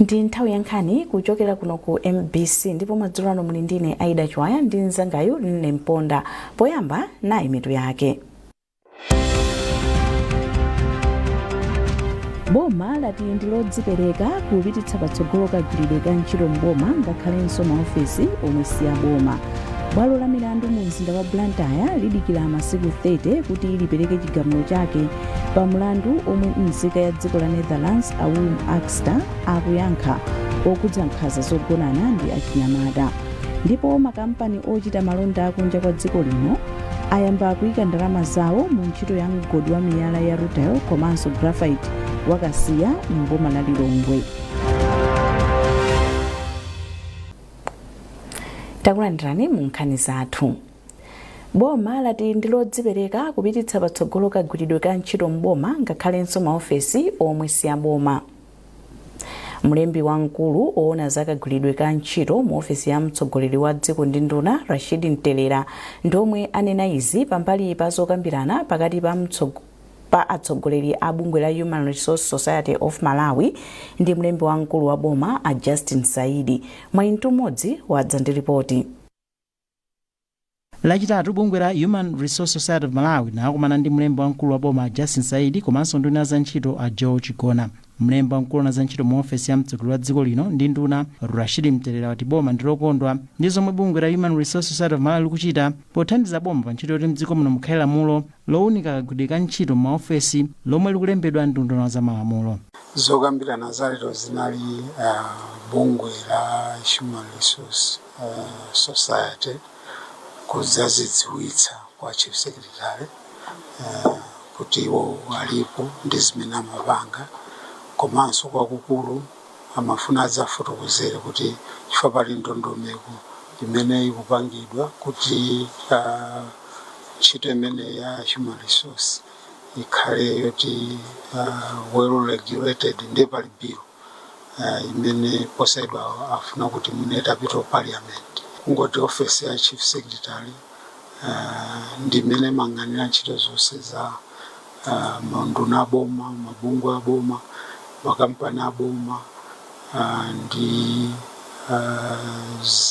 Ndi nthawi ya nkhani kuchokera kuno ku MBC, ndipo madzulo ano muli ndine Aida Chwaya ndi mzangayu Nne Mponda. Poyamba, nayi mitu yake. Boma lati ndi lodzipereka kupititsa patsogolo kagwiridwe ka ntchito m'boma ngakhalenso maofesi omwe si aboma. Bwalo la milandu mu mzinda wa Blantyre lidikira masiku 30 kuti lipereke chigamulo chake pa mlandu omwe nzika ya dziko la Netherlands a Willem Akster akuyankha okhudza nkhanza zogonana ndi achinyamata. Ndipo makampani ochita malonda akunja kwa dziko lino ayamba kuyika ndalama zawo mu ntchito ya mgodi wa miyala ya rutile komanso graphite wa Kasiya m'boma la Lilongwe. Takulandirani mu nkhani zathu. Boma lati ndi lodzipereka kupititsa patsogolo kagwiridwe ka ntchito m'boma ngakhalenso maofesi omwe si aboma. Mlembi wamkulu owona za kagwiridwe ka ntchito mu ofesi ya mtsogoleri wa dziko ndi nduna, Rashid Mtelera, ndi omwe anena izi pambali pa zokambirana pakati pa atsogoleri a bungwe la Human Resource Society of Malawi ndi mlembi wamkulu wa boma a Justin Saidi. Mwayi Mtumodzi wadza ndi ripoti. Lachitatu, bungwe la Human Resource Society of Malawi linakumana ndi mlembi wamkulu wa boma a Justin Saidi komanso nduna ya zantchito a Joe Chigona. Mlembi wamkulu wa zantchito mu ofesi ya mtsogoleri wa dziko lino ndi nduna, Rashid Mtelera, wati boma ndi lokondwa ndi zomwe bungwe la Human Resource Society of Malawi likuchita pothandiza boma pa ntchito yoti mdziko muno mukhale lamulo lowunika kagwiridwe ka ntchito m'maofesi lomwe likulembedwa ndi unduna wa zamalamulo. Zokambirana za lero zinali bungwe la Human Resource Society kudzazidziwitsa kwa Chief Secretary kuti iwo alipo ndi zimene amapanga, komanso kwakukulu amafuna adzafotokozere kuti chifukwa pali ndondomeko imene ikupangidwa kuti ntchito imene ya human resource ikhale yoti well regulated, ndiye pali bill imene posachedwa afuna kuti mwina itapita ku Parliament. Kungoti office ya Chief Secretary ndi imene imayang'anira ntchito zonse za maunduna aboma, mabungwe aboma, makampani aboma ndi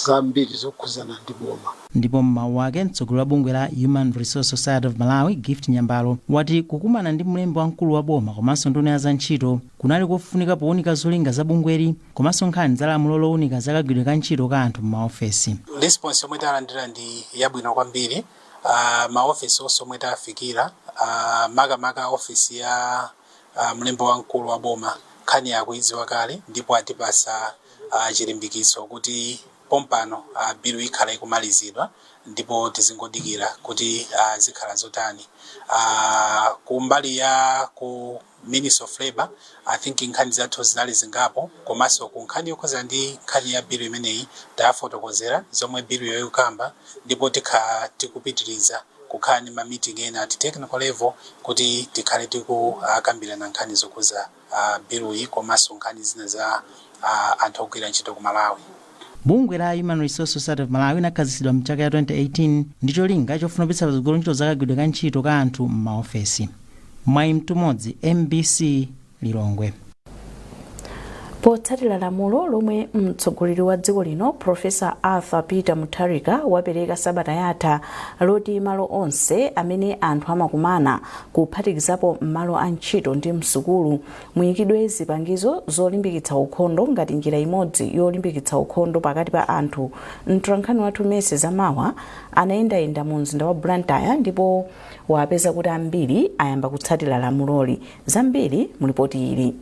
zambiri zokhuzana ndi boma. Ndipo m'mawu ake, mtsogoleri wa bungwe la Human Resource Society of Malawi, Gift Nyambalo, wati kukumana ndi mlembi wamkulu wa boma komanso nduna ya zantchito kunali kofunika powunika zolinga za bungweli komanso nkhani za lamulo lowunika za kagwiridwe ka ntchito ka anthu m'maofesi. Response yomwe talandira ndi yabwino kwambiri. Maofesi onse omwe tafikira, makamaka ofesi ya mlembi wamkulu wa boma, nkhani akuidziwa kale ndipo atipasa chilimbikitso kuti pompano bill ikhala ikumalizidwa ndipo tizingodikira kuti zikhala zotani. Kumbali ya ku Ministry of Labour, I think nkhani zathu zinali zingapo, komanso ku nkhani yokhuzana ndi nkhani ya bill imeneyi tafotokozera zomwe bill yo ikukamba, ndipo tikhala tikupitiriza kukhala ndi ma meeting ena at technical level kuti tikhale tikukambirana nkhani zokhuza bill iyi komanso nkhani zina za anthu ogwira ntchito ku Malawi. Bungwe la Human Resource Society of Malawi linakhazikitsidwa mchaka cha 2018 ndi cholinga chofuna kupititsa patsogolo ntchito za kagwiridwe ka ntchito ka anthu m'maofesi. Mwayi Mtumodzi, MBC, Lilongwe. Potsatira lamulo lomwe mtsogoleri wa dziko lino Professor Arthur Peter Mutharika wapereka sabata yatha loti malo onse amene anthu amakumana, kuphatikizapo malo a ntchito ndi msukulu, muyikidwe zipangizo zolimbikitsa ukhondo ngati njira imodzi yolimbikitsa ukhondo pakati pa anthu, mtolankhani wathu Mercy Zamawa anayendayenda mu mzinda wa Blantyre ndipo wapeza kuti ambiri ayamba kutsatira lamuloli. Zambiri mu ripoti ili.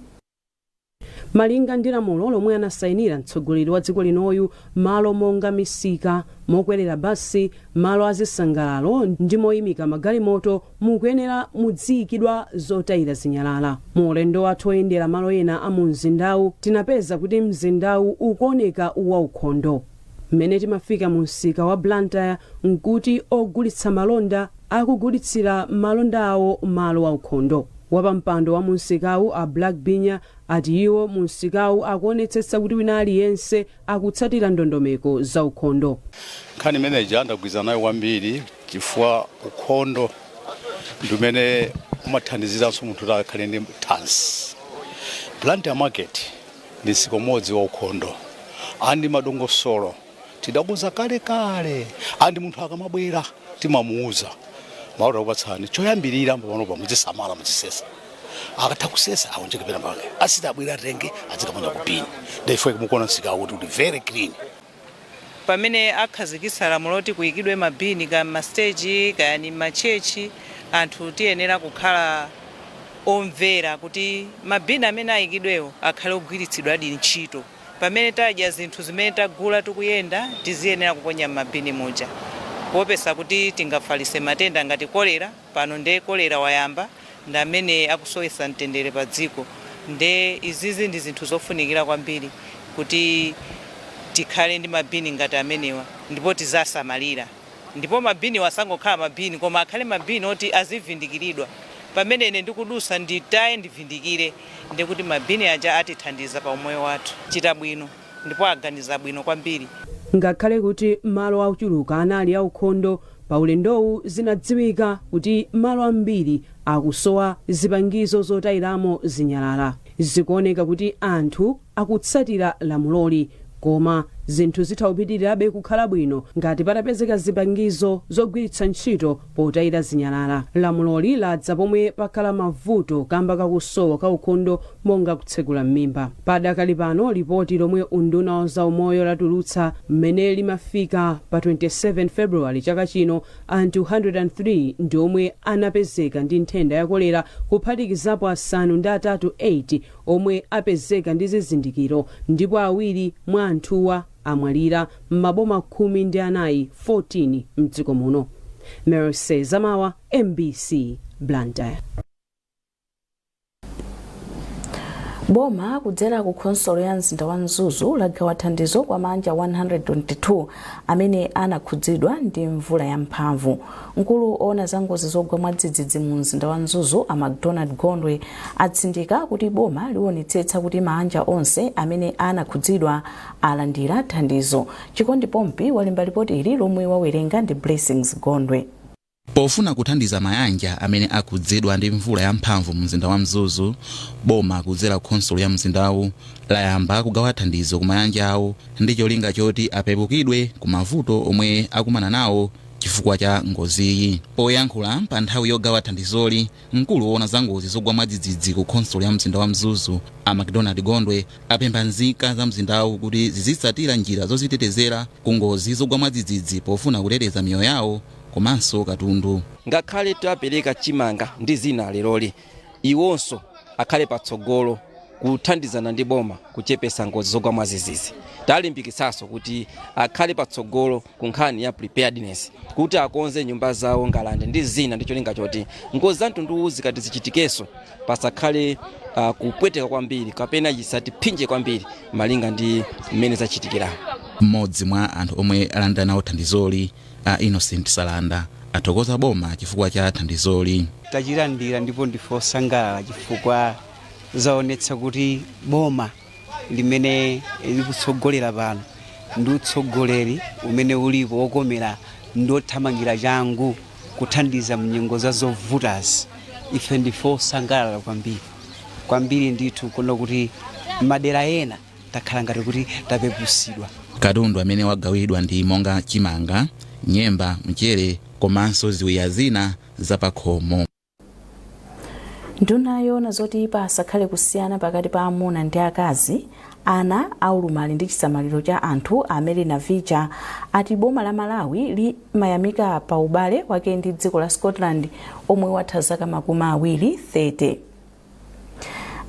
Malinga ndi lamulo lomwe anasayinira mtsogoleri wa dziko linoyu, malo monga misika, mokwerera basi, malo azisangalalo ndi moyimika magalimoto mukuyenera mudziyikidwa zotayira zinyalala. Mu ulendo wathu oyendera malo ena a mu mzindawu, tinapeza kuti mzindawu ukuoneka waukhondo. Mmene timafika mu msika wa Blantyre nkuti ogulitsa malonda akugulitsira malonda awo malo aukhondo. Wapampando wa mumsikawu a Black Binya ati iwo mu msikawu akuonetsetsa kuti wina aliyense akutsatira ndondomeko za ukhondo. Nkhani imeneyi ndagwirizana nayo kwambiri chifukwa ukhondo ndi umene umathandiziranso munthu kuti akhale ndi thanzi. Blantyre Market Ndi msika umodzi wa ukhondo and madongosolo tidakonza kalekale, and munthu akamabwera timamuuza malo takupatsani, choyambirira panopa muzisamala, muzisesa. Akatha kusesa aonjeke pena pake, asiti abwera atenge azikaponya ku bin. Therefore mukuona msika kuti uli very clean. Pamene akhazikitsa lamulo loti kuyikidwe mabini ka masteji kaya ni machechi, anthu tiyenera kukhala omvera kuti mabini amene ayikidwewo akhale ogwiritsidwa adi ntchito. Pamene tadya zinthu zimene tagula tikuyenda, tiziyenera kuponya m'mabini muja, kuopesa kuti tingafalitse matenda ngati kolera. Pano nde kolera wayamba, ndi amene akusowetsa mtendere pa dziko. Nde izizi ndi zinthu zofunikira kwambiri kuti tikhale ndi mabini ngati amenewa ndipo tizasamalira. Ndipo mabini asangokhala mabini, koma akhale mabini oti azivindikiridwa. Pamene ine ndikudusa nditaye, ndivindikire, ndikuti mabini aja atithandiza pa umoyo wathu. Chita bwino ndipo aganiza bwino kwambiri. Ngakhale kuti malo ochuluka anali aukhondo, pa ulendowu zinadziwika kuti malo ambiri akusowa zipangizo zotayiramo zinyalala. Zikuoneka kuti anthu akutsatira lamuloli, koma zinthu zitha kupitirirabe kukhala bwino ngati patapezeka zipangizo zogwiritsa ntchito potayira zinyalala. Lamuloli ladza pomwe pakhala mavuto kamba kakusowa ka ukhondo monga kutsekula m'mimba. Padakali pano, lipoti lomwe unduna wa zaumoyo latulutsa mmene limafika pa 27 February chaka chino, anthu 103 ndi omwe anapezeka ndi nthenda ya kolera, kuphatikizapo 8 8 omwe apezeka ndi zizindikiro, ndipo awiri mwa anthuwa amwalira m'maboma 14 14 mdziko muno. Mercy Zamawa, MBC, Blantyre. Boma kudzera ku khonsolo ya mzinda wa Mzuzu lagawa thandizo kwa maanja 122 amene anakhudzidwa ndi mvula yamphamvu. Mkulu oona za ngozi zogwa mwadzidzidzi mu mzinda wa Mzuzu, a MacDonald Gondwe, atsindika kuti boma liwonetsetsa kuti maanja onse amene anakhudzidwa alandira thandizo. Chikondi Pompi walemba ripoti ili lomwe wawerenga ndi Blessings Gondwe. Pofuna kuthandiza mayanja amene akhudzidwa ndi mvula yamphamvu mu mzinda wa Mzuzu, boma kudzera khonsolo ya mzindawu layamba kugawa thandizo ku mayanja awo ndi cholinga choti apepukidwe ku mavuto omwe akumana nawo chifukwa cha ngoziyi. Poyankhula pa nthawi yogawa thandizoli, mkulu woona za ngozi zogwa mwadzidzidzi ku khonsolo ya mzinda wa Mzuzu, a MacDonald Gondwe, apempha nzika za mzindawu kuti zizitsatira njira zozitetezera ku ngozi zogwa mwadzidzidzi pofuna kuteteza miyoyo yawo komanso katundu. Ngakhale tapereka chimanga ndi zina leroli, iwonso akhale patsogolo kuthandizana ndi boma kuchepesa ngozi zogwa mwadzidzidzi. Talimbikitsanso kuti akhale patsogolo ku nkhani ya preparedness, kuti akonze nyumba zawo, ngalande ndi zina, ndi cholinga choti ngozi za mtunduwu zikati zichitikenso pasakhale kupweteka kwambiri kapena zisatiphinje kwambiri malinga ndi mmene zachitikira. Mmodzi mwa anthu omwe alandira nawo thandizoli, a Innocent Salanda, athokoza boma chifukwa cha thandizoli. Tachilandira ndipo ndife osangalala chifukwa zaonetsa kuti boma limene likutsogolera pano ndi utsogoleri umene ulipo wokomera ndi othamangira changu kuthandiza mnyengo za zovutazi. Ife ndife osangalala kwambiri kwambiri ndithu kuona kuti madera ena takhala ngati kuti tapepusidwa. Katundu amene wagawidwa ndi monga chimanga, nyemba, mchere komanso ziwiya zina zapakhomo. Nduna yoona zoti pasakhale kusiyana pakati pa amuna ndi akazi, ana aulumali ndi chisamaliro cha anthu, a Mary Navicha, ati boma la Malawi limayamika pa ubale wake ndi dziko la Scotland omwe watha zaka 20 30.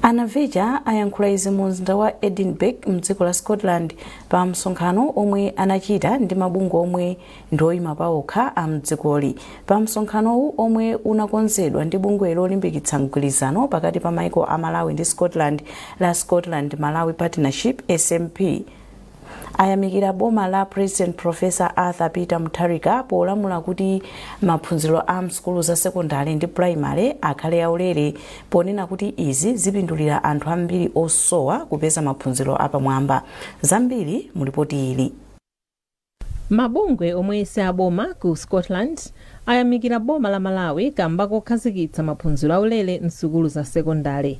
A Navicha ayankhula izi mu mzinda wa Edinburgh mdziko la Scotland pa msonkhano omwe anachita ndi mabungwe omwe ndi oyima paokha a mdzikoli. Pa msonkhanowu, omwe unakonzedwa ndi bungwe lolimbikitsa mgwirizano pakati pa maiko a Malawi ndi Scotland la Scotland Malawi Partnership, SMP, ayamikira boma la President Professor Arthur Peter Mutharika polamula kuti maphunziro a msukulu za sekondari ndi primary akhale aulere, ponena kuti izi zipindulira anthu ambiri osowa kupeza maphunziro apamwamba. Zambiri mulipoti ili. Mabungwe omwe si aboma ku Scotland ayamikira boma la Malawi kamba kokhazikitsa maphunziro aulere msukulu za sekondari.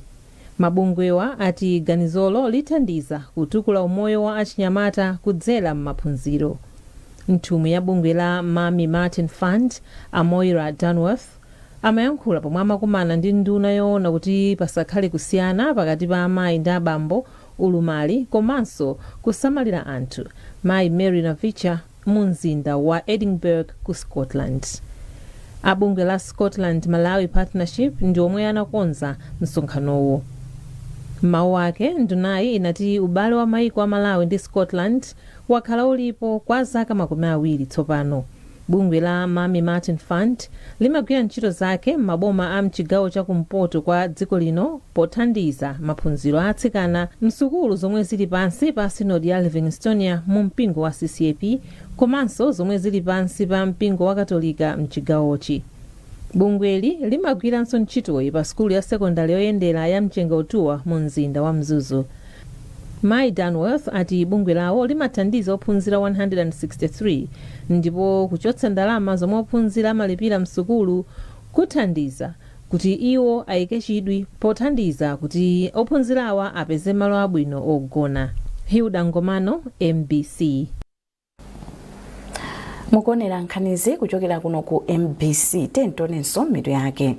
Mabungwewa ati ganizolo lithandiza kutukula umoyo wa achinyamata kudzera m'maphunziro. Nthumwi ya bungwe la Mami Martin Fund, a Moira Dunworth, amayankhula pomwe amakumana ndi nduna yoona kuti pasakhale kusiyana pakati pa amayi ndi abambo, ulumali komanso kusamalira anthu, mayi Mary Navicha, mu mzinda wa Edinburgh ku Scotland. A bungwe la Scotland Malawi Partnership ndi omwe anakonza msonkhanowo. M'mawu ake, ndunayi inati ubale wa maiko a Malawi ndi Scotland wakhala ulipo kwa zaka 20 tsopano. Bungwe la Mami Martin Fund limagwira ntchito zake m'maboma a mchigawo cha kumpoto kwa dziko lino pothandiza maphunziro a atsikana msukulu zomwe zili pansi pa sinodi ya Livingstonia mu mpingo wa CCAP komanso zomwe zili pansi pa mpingo wa Katolika mchigawochi. Bungweli limagwiranso ntchitoyi pa sukulu ya sekondale yoyendera ya Mchengautuwa mu mzinda wa Mzuzu. Mayi Dunworth ati bungwe lawo limathandiza ophunzira 163 ndipo kuchotsa ndalama zomwe ophunzira amalipira msukulu kuthandiza kuti iwo ayike chidwi pothandiza kuti ophunzirawa apeze malo abwino ogona. Hilda Ngomano, MBC. Mukuonera nkhanizi kuchokera kuno ku MBC. Tionenso mitu yake.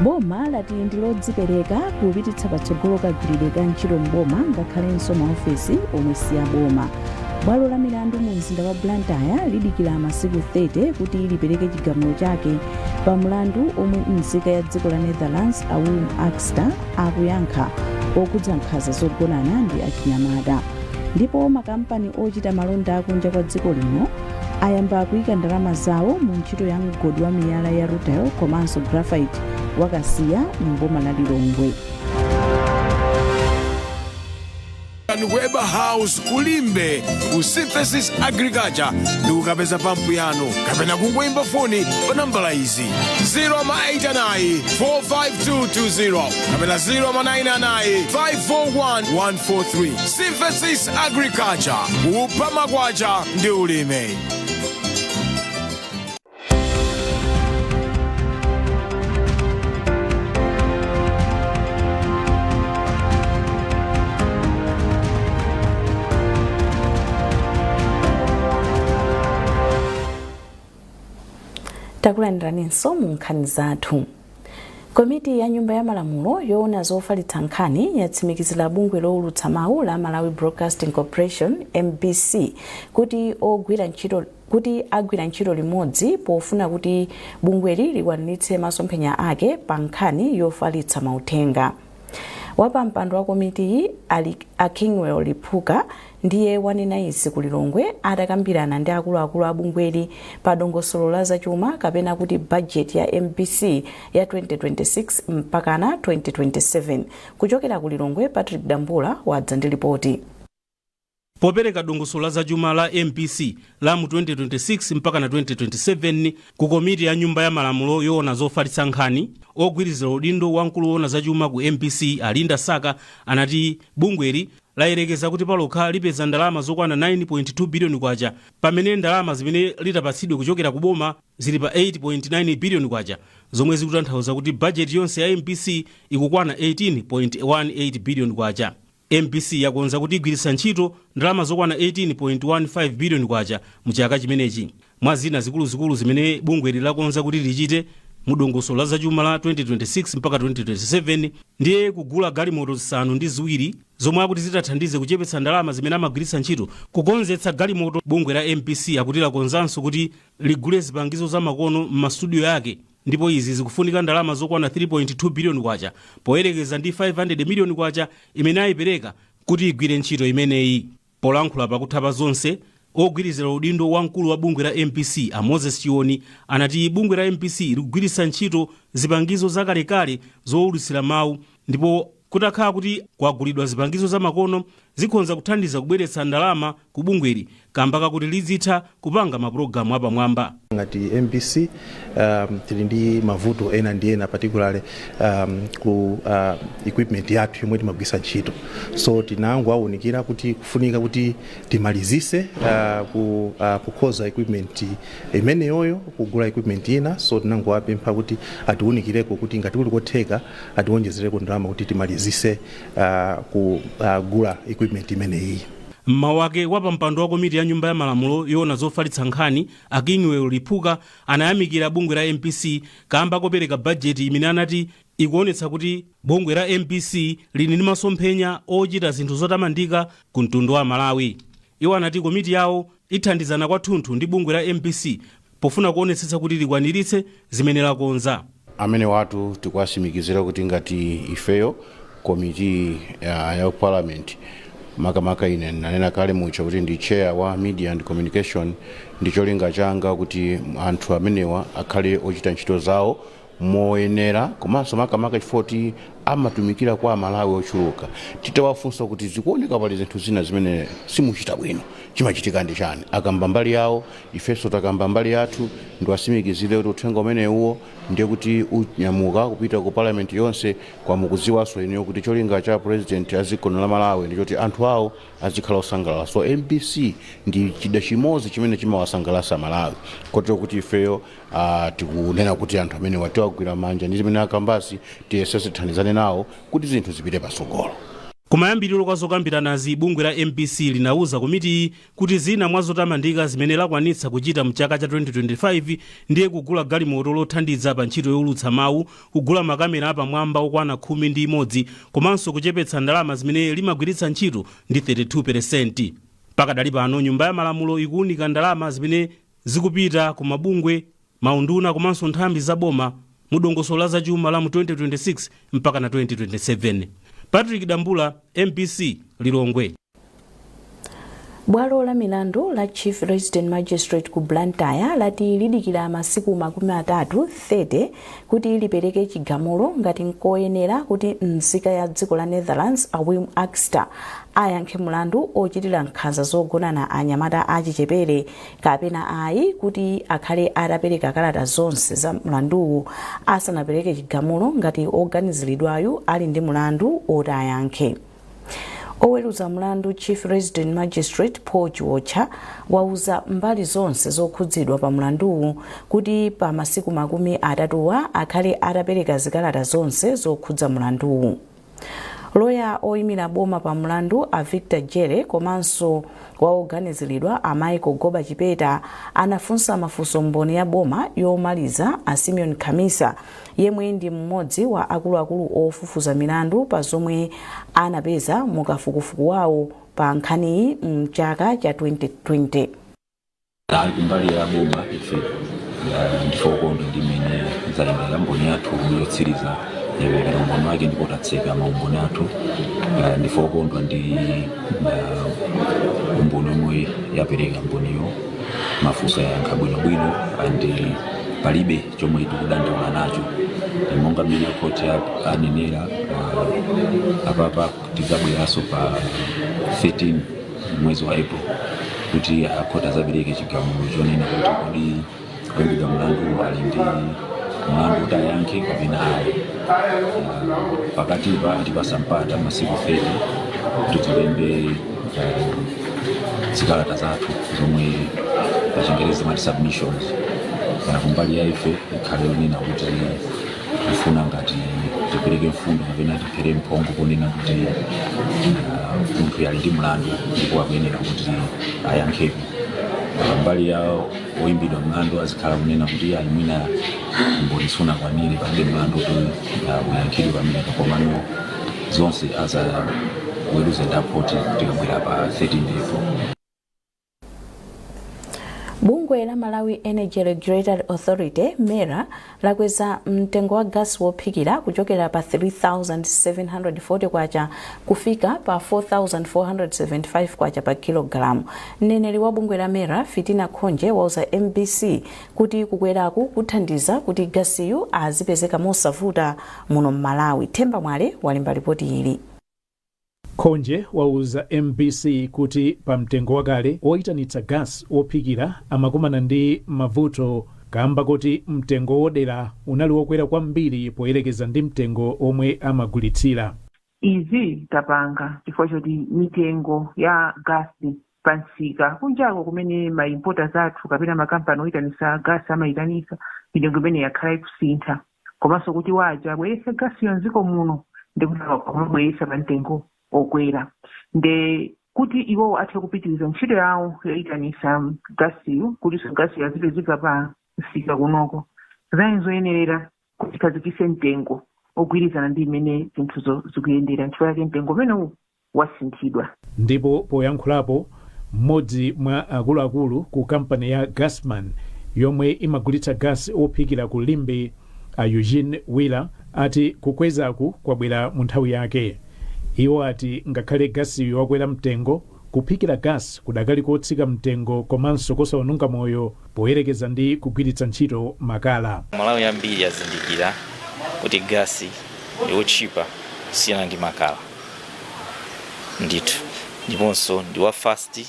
Boma lati ndi lodzipereka kupititsa patsogolo kagwiridwe ka ntchito m'boma ngakhalenso maofesi omwe si aboma. Bwalo la milandu mu mzinda wa Blantyre lidikira masiku 30 kuti lipereke chigamulo chake pa mlandu omwe nzika ya dziko la Netherlands a Willem Akster akuyankha okhudza nkhanza zogonana ndi achinyamata. Ndipo makampani ochita malonda akunja kwa dziko lino ayamba kuyika ndalama zawo mu ntchito ya mgodi wa miyala ya rutile komanso graphite wa Kasiya m'boma la Lilongwe. Weber House kulimbe ku Synthesis Agriculture ndi kukapeza pampu yanu kapena kungoimba foni pa nambala izi 089 45220 kapena 099 541 143. Synthesis Agriculture, kupha makwacha ndi ulimi. Takulandiraninso mu nkhani zathu. Komiti ya Nyumba ya Malamulo yoona zofalitsa nkhani yatsimikizira bungwe lowulutsa mawu la Malawi Broadcasting Corporation, MBC, kuti agwira ntchito limodzi pofuna kuti bungweli likwaniritse masomphenya ake pa nkhani yofalitsa mauthenga. Wapampando wa komitiyi a Kingwell Liphuka ndiye wanena izi ku Lilongwe atakambirana ndi akuluakulu a bungweli pa dongosolo la zachuma kapena kuti bajeti ya MBC ya 2026 mpakana 2027. Kuchokera ku Lilongwe, Patrick Dambula wadza ndi ripoti. Popereka dongosolo la zachuma la MBC la mu 2026 mpaka na 2027 ku komiti ya Nyumba ya Malamulo yoona zofalitsa nkhani, ogwirizira udindo wamkulu woona zachuma ku MBC Alinda Saka anati bungweli layerekeza kuti palokha lipeza ndalama zokwana 9.2 biliyoni kwacha, pamene ndalama zimene litapatsidwe kuchokera ku boma zili pa 8.9 biliyoni kwacha, zomwe zikutanthauza kuti bajeti yonse ya MBC ikukwana 18.18 biliyoni kwacha. MBC yakonza kuti igwiritsa ntchito ndalama zokwana 18.15 biliyoni kwacha mu chaka chimenechi. Mwa zina zikuluzikulu zimene bungweli lakonza kuti lichite mu dongosolo la zachuma la 2026 mpaka 2027 ndiye kugula galimoto 7 zomwe akuti zitathandize kuchepetsa ndalama zimene amagwiritsa ntchito kukonzetsa galimoto. Bungwe la MBC akuti lakonzanso kuti ligule zipangizo zamakono m'masudiyo yake, ndipo izi zikufunika ndalama zokwana 3.2 biliyoni kwacha poyerekeza ndi 500 miliyoni kwacha imene ayipereka kuti igwire ntchito imeneyi. Polankhula pakutha pa zonse, ogwirizira udindo wamkulu wa bungwe la MBC a Moses Chioni anati bungwe la MBC likugwiritsa ntchito zipangizo zakalekale zowulutsira mawu, ndipo kutakhala kuti kwagulidwa zipangizo zamakono zikhonza kuthandiza kubweretsa ndalama ku bungweli Kamba kakuti lizitha kupanga mapulogalamu apamwamba. Ngati MBC tili ndi mavuto ena ndi ena, particularly ku equipment yathu yomwe timagwisa ntchito. So tinangowaunikira kuti kufunika kuti timalizise kukhoza equipment imeneyoyo, kugula equipment ina. So tinangowapempha kuti atiunikireko kuti ngati kuli kotheka atiwonjezereko ndalama kuti timalizise kugula equipment imeneyi. Mmawu ake, wapampando wa komiti ya Nyumba ya Malamulo yoona zofalitsa nkhani, a Kingwell Liphuka, anayamikira bungwe la MBC kamba kopereka bajeti imene anati ikuonetsa kuti bungwe la MBC lili ndi masomphenya ochita zinthu zotamandika ku mtundu wa Malawi. Iwo anati komiti yawo ithandizana kwathunthu ndi bungwe la MBC pofuna kuonetsetsa kuti likwaniritse zimene lakonza. Amene watu tikuwasimikizira kuti ngati ifeyo komiti ya parliament, makamaka ine nanena kale mucha kuti ndi chair wa Media and Communication, ndi cholinga changa kuti anthu amenewa akhale ochita ntchito zawo moyenera, komanso makamaka chifukwa kuti amatumikira kwa Amalawi ochuluka. Titawafunsa kuti zikuoneka pali zinthu zina zimene simuchita bwino, chimachitika ndi chani, akamba mbali yawo, ifenso takamba mbali yathu. Ndiwasimikizire kuti uthenga umenewuwo ndiye kuti unyamuka kupita ku parliament yonse. Kwamukudziwanso ineyo kuti cholinga cha President a dziko la Malawi ndichoti anthu awo azikhala osangalala. So MBC ndi chida chimodzi chimene chimawasangalatsa Malawi, kotero kuti ifeyo tikunena kuti anthu amene watiwagwira manja ndi zimene akambasi, tiyesese tithandizane nawo kuti zinthu zipite patsogolo. Kumayambiriro kwa zokambiranazi, bungwe la MBC linauza komitiyi kuti zina mwa zotamandika zimene lakwanitsa kuchita mchaka cha 2025 ndiye kugula galimoto lothandiza pa ntchito yowulutsa mawu, kugula makamera apamwamba okwana 11, komanso kuchepetsa ndalama zimene limagwiritsa ntchito ndi 32. Pakadali pano, Nyumba ya Malamulo ikuwunika ndalama zimene zikupita ku mabungwe, maunduna komanso nthambi za boma mu dongosolo la zachuma la mu 2026 mpaka na 2027. Patrick Dambula, MBC, Lilongwe. Bwalo la milandu la Chief Resident Magistrate ku Blantyre lati lidikira masiku 30, 30, kuti lipereke chigamulo ngati nkoyenera kuti nzika ya dziko la Netherlands, a Wim Akster, ayankhe mulandu ochitira nkhanza zogonana anyamata achichepere kapena ayi, kuti akhale atapereka kalata zonse za mlanduwu asanapereke chigamulo ngati oganiziridwayu ali ndi mulandu oti ayankhe. Oweruza mlandu, Chief Resident Magistrate Paul Chiwotcha, wauza mbali zonse zokhudzidwa pa mlanduwu kuti pa masiku 30wa akhale atapereka zikalata zonse zokhudza mlanduwu. Loya oyimira boma pa mlandu, a Victor Jere, komanso waoganiziridwa, a Michael Goba Chipeta, anafunsa mafunso mboni ya boma yomaliza, a Simeon Khamisa, yemwe ndi mmodzi wa akuluakulu ofufuza milandu, pa zomwe anapeza mukafukufuku wawo pa nkhaniyi mchaka cha 2020. Ali kumbali ya boma, ife ndife okondwa ndi mmene zayendera. Mboni yathu yotsiriza yapereka umboni wake ndipo tatseka maumboni athu. Ndife okondwa ndi umboni omwe yapereka mboniyo. Mafunso yayankha bwinobwino and palibe chomwe tikudandaula nacho. Monga mmene khoti anenera, apapa tidzabweranso pa 13 mwezi wa April kuti akhoti azapereke chigamulo chonena kuti kodi oyimbidwa mlandu ali ndi mlandu kuti ayankhe kapena ayi. Pakatipa atipasa mpata masiku 30 kuti tilembe zikalata zathu zomwe pa Chingerezi timati submissions. Kana kumbali ya ife ikhale yonena kuti tifuna ngati tipereke mfundo kapena tiphere mphongo ponena kuti munthu ali ndi mlandu ndipo akuyenera kuti ayankhepo. Mbali ya oyimbidwa mlandu azikhala kunena kuti ayi, mwina umboni sunakwanire, palibe mlandu kuti uyankhidwe pamenepo. Komano zonse azaweruze ndi akhoti tikabwera pa 13 April. Bungwe la Malawi Energy Regulatory Authority, MERA, lakweza mtengo wa gasi wophikira kuchokera pa 3740 kwacha kufika pa 4475 kwacha pa kilogalamu. Mneneri wa bungwe la MERA, Fitina Khonje, wauza MBC kuti kukweraku kuthandiza kuti gasiyu azipezeka mosavuta muno m'Malawi. Themba Mwale walemba ripoti ili. Khonje wauza MBC kuti pa mtengo wakale oyitanitsa gas wophikira amakumana ndi mavuto kamba kuti mtengo wodera unali wokwera kwambiri poyerekeza ndi mtengo omwe amagulitsira. Izi tapanga chifukwa choti mitengo ya gasi pansika kunjako kumene ma importers athu kapena makampani oyitanisa gasi amayitanisa, mitengo imene yakhala ikusintha, komanso kuti waja abwerese gasiyo mdziko muno ndikuti akumabweresa pa mtengo okwera, nde kuti iwowo athe kupitiriza ntchito yawo yoyitanisa gasiyo, kutinso gasiyo azipezeka pa msika kunoko, zinali zoyenerera kuti tikhazikise mtengo ogwirizana ndi imene zinthuzo zikuyendera. Nchifukwa chake mtengo umenewu wasinthidwa. Ndipo poyankhulapo, mmodzi mwa akuluakulu ku kampani ya Gasman yomwe imagulitsa gas wophikira ku Limbe, a Eugene Wheeler, ati kukwezaku kwabwera mu nthawi yake. Iwo ati ngakhale gasiyo wakwera mtengo, kuphikira gas kudakali kotsika mtengo komanso kosaononga moyo poyerekeza ndi kugwiritsa ntchito makala. Malawi ambiri azindikira kuti gasi yotchipa kusiyana ndi makala ndithu, ndiponso ndi wa fast,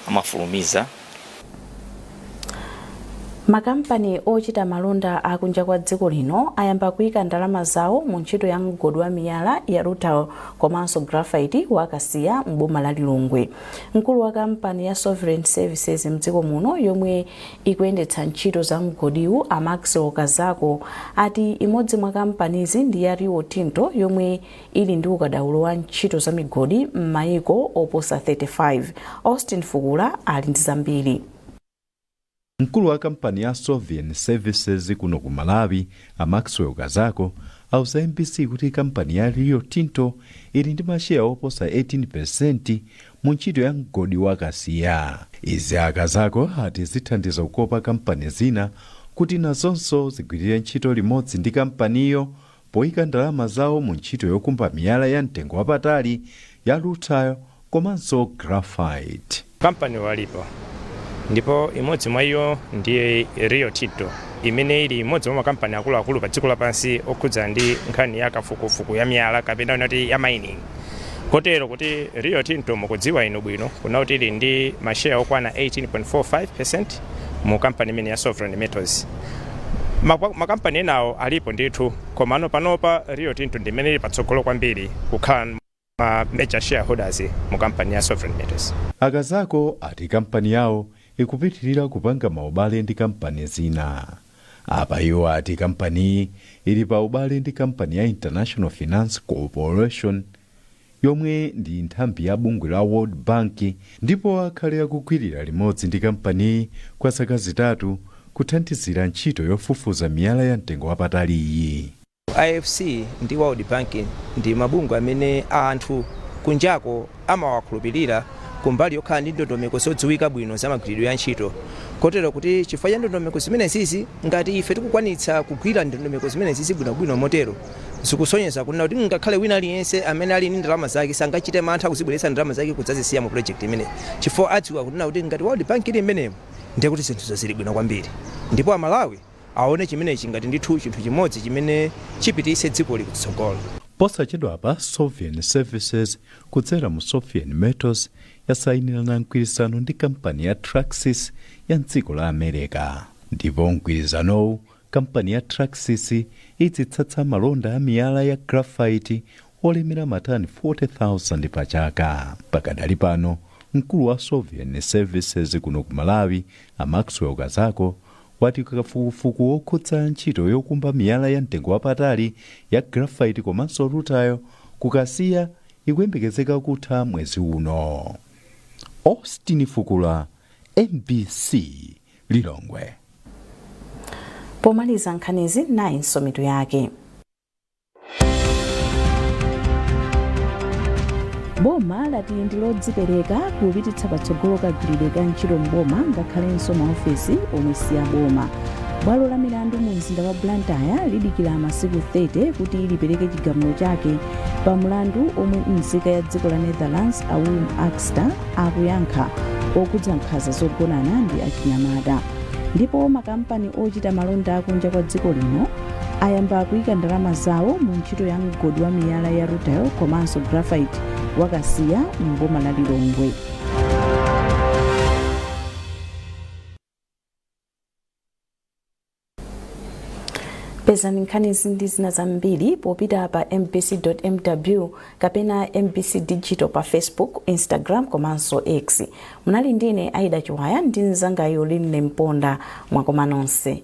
amafulumiza. Makampani ochita malonda akunja kwa dziko lino ayamba kuyika ndalama zawo mu ntchito ya mgodi wa miyala ya rutile komanso graphite wa Kasiya m'boma la Lilongwe. Mkulu wa kampani ya Sovereign Services mdziko muno yomwe ikuyendetsa ntchito za mgodiwu, a Maxwell Kazako, ati imodzi mwa kampanizi ndi ya Rio Tinto yomwe ili ndi ukadaulo wa ntchito za migodi m'mayiko oposa 35. Austin Fukula ali ndi zambiri. Mkulu wa kampani ya Sovereign Services kuno ku Malawi, a Maxwell Kazako, auza MBC kuti kampani ya Rio Tinto ili ndi masheya oposa 18% mu ntchito ya mgodi wa Kasiya. Izi a Kazako ati zithandiza kukopa kampani zina kuti nazonso zigwirire ntchito limodzi ndi kampaniyo poyika ndalama zawo mu ntchito yokumba miyala ya mtengo wapatali ya rutile komanso graphite. Kampani walipo, ndipo imodzi mwa iyo ndiye Rio Tinto imene ili imodzi mwa makampani akuluakulu pa dziko lapansi okhudzana ndi nkhani ya kafukufuku ya miyala kapena kuti ya mining, kotero kuti Rio Tinto mukudziwa inu bwino kuna kuti ili ndi masheya okwana 18.45% mu kampani imene ya Sovereign Metals. Makampani enawo alipo ndithu, komano panopa Rio Tinto ndi imene ili patsogolo kwambiri kukhala ma major shareholders mu kampani ya Sovereign Metals. A Kazako ati kampani yawo ikupitirira kupanga maubale ndi kampani zina. Apa iwo ati kampaniyi ili pa ubale ndi kampani ya International Finance Corporation yomwe ndi nthambi ya bungwe la World Bank, ndipo akhale akugwirira limodzi ndi kampaniyi kwa zaka 3 kuthandizira ntchito yofufuza miyala ya mtengo wapataliyi. IFC ndi World Bank ndi mabungwe amene anthu kunjako amawakhulupirira kumbali yokhala ndi ndondomeko zodziwika bwino za magwiridwe ya ntchito, kotero kuti chifukwa cha ndondomeko zimenezizi, ngati ife tikukwanitsa kugwira ndondomeko zimenezizi bwinobwino motero, zikusonyeza kunena kuti ngakhale wina aliyense amene ali ndi ndalama zake sangachite mantha kuzibweretsa ndalama zake kudzazisiya mu project imeneyi, chifukwa adziwa kunena kuti ngati World Bank ili mmenemo ndiye kuti zinthuzo zili bwino kwambiri, ndipo Amalawi aone chimenechi ngati ndithu chinthu chimodzi chimene chipititse dzikoli kutsogolo. Posachedwapa Sovereign Services kudzera mu Sovereign Metals yasayinirana mgwirizano ndi kampani ya Traxys ya mdziko la America, ndipo mgwirizanowu kampani ya Traxys idzitsatsa malonda a miyala ya graphite olemera matani 40,000 pa chaka. Pakadali pano mkulu wa Sovereign Services kuno ku Malawi, a Maxwell Kazako, wati kafukufuku wokhudza ntchito yokumba miyala ya mtengo wapatali ya graphite komanso rutile ku Kasiya ikuyembekezeka kutha mwezi uno. Austin Fukula, MBC, Lilongwe. Pomaliza nkhanizi, nayinso mitu yake. Boma lati ndi lodzipereka kupititsa patsogolo kagwiridwe ka ntchito m'boma ngakhalenso maofesi omwe si aboma. Bwalo la milandu mu mzinda wa Blantyre lidikira masiku 30 kuti lipereke chigamulo chake pa mlandu omwe nzika ya dziko la Netherlands a Willem Akster akuyankha okhudza nkhanza zogonana ndi achinyamata. Ndipo makampani ochita malonda akunja kwa dziko lino Ayamba kuyika ndalama zawo mu ntchito ya mgodi wa miyala ya rutile komanso graphite wa Kasiya m'boma la Lilongwe. Pezani nkhanizi ndi zina zambiri popita pa mbc.mw kapena MBC Digital pa Facebook, Instagram komanso X. Munali ndine Aida Chiwaya ndi mnzangayo Linle Mponda. Mwakoma nonse.